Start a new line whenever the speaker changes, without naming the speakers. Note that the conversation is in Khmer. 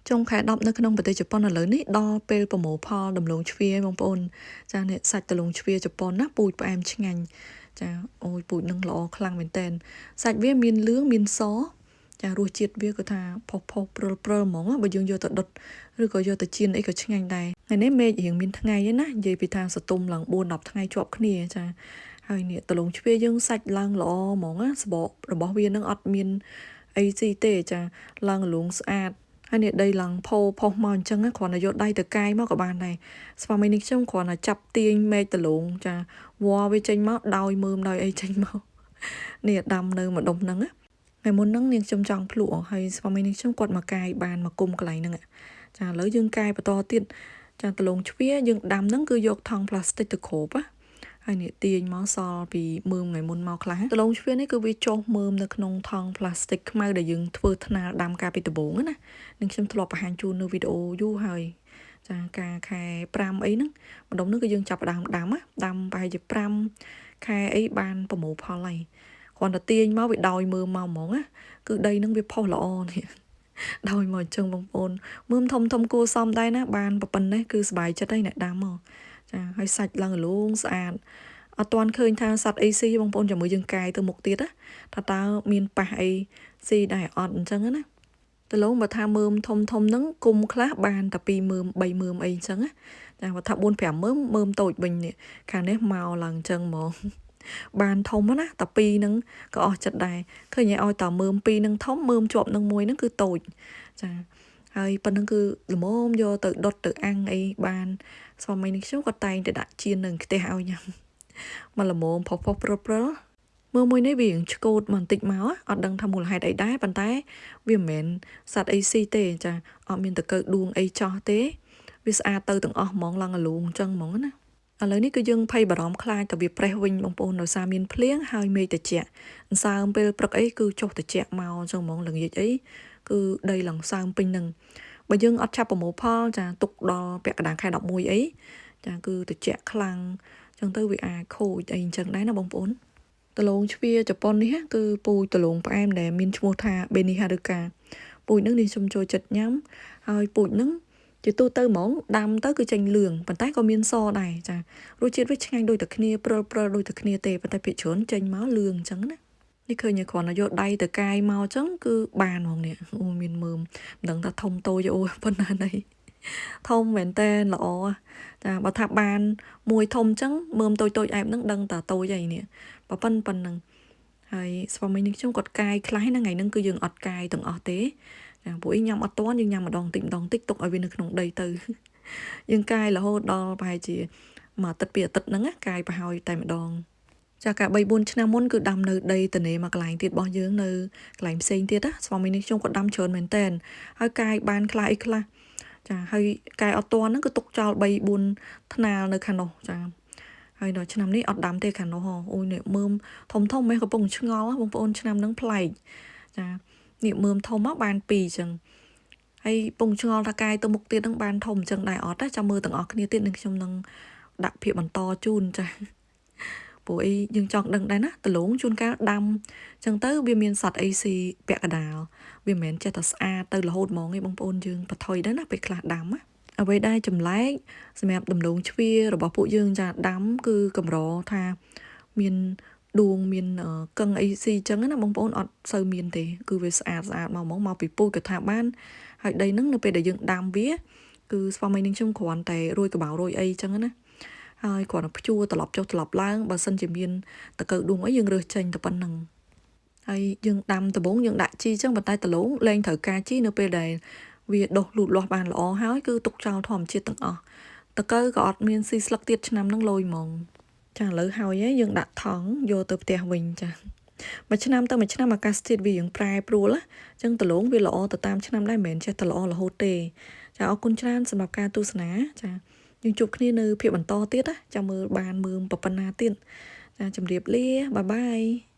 ចុងខែ10នៅក្នុងប្រទេសជប៉ុនឥឡូវនេះដល់ពេលប្រមូលផលដំឡូងជ្វាបងប្អូនចានេះសាច់ដំឡូងជ្វាជប៉ុនណាពូជផ្អែមឆ្ងាញ់ចាអូយពូជនឹងល្អខ្លាំងមែនតែនសាច់វាមានលឿងមានសចារសជាតិវាក៏ថាផុសផុសព្រិលព្រិលហ្មងបើយើងយកទៅដុតឬក៏យកទៅចៀនអីក៏ឆ្ងាញ់ដែរថ្ងៃនេះមេឃរៀងមានថ្ងៃឯណានិយាយពីថាសតុំឡើង4 10ថ្ងៃជាប់គ្នាចាហើយនេះដំឡូងជ្វាយើងសាច់ឡើងល្អហ្មងណាសបករបស់វានឹងអត់មានអីស៊ីទេចាឡើងលងស្អាតហើយនេះដីឡើងផោផុសមកអញ្ចឹងគ្រាន់តែយកដៃទៅកាយមកក៏បានដែរស្វាមីនេះខ្ញុំគ្រាន់តែចាប់ទាញមែកដលងចាវ៉វាចេញមកដោយមើមដោយអីចេញមកនេះដាំនៅម្ដុំហ្នឹងណាថ្ងៃមុនហ្នឹងនាងខ្ញុំចង់ភ្លក់ហើយស្វាមីនាងខ្ញុំគាត់មកកាយបានមកគុំកន្លែងហ្នឹងចាឥឡូវយើងកាយបន្តទៀតចាដលងជ្វាយើងដាំហ្នឹងគឺយកថង់ផ្លាស្ទិកទៅគ្របណាហើយនេះទាញមកសល់ពីមើមថ្ងៃមុនមកខ្លះដលងជ្វានេះគឺវាចុះមើមនៅក្នុងថង់ផ្លាស្ទិកខ្មៅដែលយើងធ្វើថ្នាលដាំកាលពីដំបូងណានឹងខ្ញុំធ្លាប់បង្ហាញជូននៅវីដេអូយូរហើយចាការខែ5អីហ្នឹងម្ដុំហ្នឹងគឺយើងចាប់ផ្ដើមដាំណាដាំប្រហែលជា5ខែអីបានប្រមូលផលហើយគ្រាន់តែទាញមកវាដោយមើមមកហ្មងណាគឺដីហ្នឹងវាផុសល្អនេះដោយមកអញ្ចឹងបងប្អូនមើមធំធំគួរសមដែរណាបានប៉ុណ្ណេះគឺសប្បាយចិត្តហើយអ្នកដាំមកចាហើយសាច់ឡើងរលោងស្អាតអត់ទាន់ឃើញថាសត្វអីស៊ីបងប្អូនចាំមើលយើងកាយទៅមុខទៀតណាថាតើមានប៉ះអីស៊ីដែរអត់អញ្ចឹងណាដលងបើថាមើមធំធំហ្នឹងគុំខ្លះបានតែ2មើម3មើមអីអញ្ចឹងណាចាបើថា4 5មើមមើមតូចវិញនេះខាងនេះមកឡើងអញ្ចឹងហ្មងបានធំណាតែ2ហ្នឹងក៏អស់ចិត្តដែរឃើញឲ្យតែមើម2ហ្នឹងធំមើមជាប់នឹងមួយហ្នឹងគឺតូចចាហើយប៉ុណ្្នឹងគឺល្មមយកទៅដុតទៅអាំងអីបានស្វាមីនឹងខ្ញុំក៏តែងតែដាក់ចៀននឹងខ្ទះឲ្យញ៉ាំមកល្មមផុសផុសព្រិលព្រិលមើលមួយនេះវារៀងឆ្កូតមកបន្តិចមកអត់ដឹងថាមូលហេតុអីដែរប៉ុន្តែវាមិនមែនសត្វអីស៊ីទេចាអត់មានតកើដួងអីចោះទេវាស្អាតទៅទាំងអស់ហ្មងឡើងអាលូងអញ្ចឹងហ្មងណាឥឡូវនេះគឺយើងភ័យបារម្ភខ្លាចតែវាប្រេះវិញបងប្អូនដោយសារមានភ្លៀងហើយមេឃត្រជាក់អន្សើមពេលព្រឹកអីគឺចុះត្រជាក់មកអញ្ចឹងហ្មងល្ងាចអីគឺដីឡើងសើមពេញនឹងបើយើងអត់ឆាប់ប្រមូលផលចាទុកដល់ពាក់កណ្ដាលខែ11អីចាគឺត្រជាក់ខ្លាំងអញ្ចឹងទៅវាអាចខូចអីអញ្ចឹងដែរណាបងប្អូនដលងជ្វាជប៉ុននេះគឺពូជដលងផ្អែមដែលមានឈ្មោះថាបេនីហារុកាពូជនឹងនេះខ្ញុំចូលចិត្តញ៉ាំហើយពូជនឹងជាទូទៅហ្មងដាំទៅគឺចេញលឿងប៉ុន្តែក៏មានសដែរចារសជាតិវាឆ្ងាញ់ដូចតែគ្នាព្រិលព្រិលដូចតែគ្នាទេប៉ុន្តែភាគច្រើនចេញមកលឿងអញ្ចឹងណានេះឃើញគ្រាន់តែយកដៃទៅកាយមកអញ្ចឹងគឺបានហ្មងនេះអូមានមើមមិនដឹងថាធំតូចអូប៉ុណ្ណាណីធំមែនតើល្អចាបើថាបានមួយធំអញ្ចឹងមើមតូចតូចអែបហ្នឹងដឹងតាតូចអីនេះបើប៉ុណ្ណឹងហើយស្វាមីនឹងខ្ញុំគាត់កាយខ្លះហ្នឹងថ្ងៃហ្នឹងគឺយើងអត់កាយទាំងអស់ទេចាពួកអីញ៉ាំអត់ទាន់យើងញ៉ាំម្ដងតិចម្ដងតិចទុកឲ្យវានៅក្នុងដីទៅយើងកាយរហូតដល់ប្រហែលជាមួយអាទិត្យពីរអាទិត្យហ្នឹងកាយប្រហើយតែម្ដងចាកា3 4ឆ្នាំមុនគឺដាំនៅដីតនេមកកន្លែងទៀតរបស់យើងនៅកន្លែងផ្សេងទៀតណាស្វាមីនេះខ្ញុំក៏ដាំច្រើនមែនតែនហើយកាយបានខ្លះអីខ្លះចាហើយកាយអត់ទាន់ហ្នឹងគឺទុកចោល3 4ថ្នាលនៅខាងនោះចាហើយដល់ឆ្នាំនេះអត់ដាំទេខាងនោះហ៎អូយនេះមើមធំធំម៉េះកំពុងឆ្ងល់បងប្អូនឆ្នាំហ្នឹងប្លែកចានេះមើមធំមកបាន2អញ្ចឹងហើយពងឆ្ងល់ថាកាយទៅមុខទៀតនឹងបានធំអញ្ចឹងដែរអត់ណាចាំមើលទាំងអស់គ្នាទៀតនឹងខ្ញុំនឹងដាក់ភាពបន្តជូនចាព្រោះអីយើងចង់ដឹងដែរណាដលងជួនកាលដាំអញ្ចឹងទៅវាមានសត្វអីស៊ីពាក់កដាលវាមិនមែនចេះតែស្អាតទៅរហូតហ្មងឯងបងប្អូនយើងបថុយដែរណាពេលខ្លះដាំណាអ្វីដែលចម្លែកសម្រាប់ដំឡូងជ្វារបស់ពួកយើងចាដាំគឺកម្រថាមានដួងមានកឹងអីស៊ីអញ្ចឹងណាបងប្អូនអត់សូវមានទេគឺវាស្អាតស្អាតមកហ្មងមកពីពូជក៏ថាបានហើយដីហ្នឹងនៅពេលដែលយើងដាំវាគឺស្វាមីនឹងខ្ញុំគ្រាន់តែរួយកបៅរួយអីអញ្ចឹងណាហើយគ្រាន់តែភ្ជួរត្រឡប់ចុះត្រឡប់ឡើងបើសិនជាមានតកើដួងអីយើងរើសចេញតែប៉ុណ្្នឹងហើយយើងដាំដំបងយើងដាក់ជីអញ្ចឹងប៉ុន្តែដលងលែងត្រូវការជីនៅពេលដែលវាដុះលូតលាស់បានល្អហើយគឺទុកចោលធម្មជាតិទាំងអស់តកើក៏អត់មានស៊ីស្លឹកទៀតឆ្នាំហ្នឹងលយហ្មងចាឥឡូវហើយយើងដាក់ថង់យកទៅផ្ទះវិញចាមួយឆ្នាំទៅមួយឆ្នាំអាកាសធាតុវារៀងប្រែប្រួលណាអញ្ចឹងដលងវាល្អទៅតាមឆ្នាំដែរមិនមែនចេះតែល្អរហូតទេចាអរគុណច្រើនសម្រាប់ការទស្សនាចាយើងជួបគ្នានៅភាពបន្តទៀតណាចាំមើលបានមើមប៉ុណ្ណាទៀតចាជម្រាបលាបាយបាយ។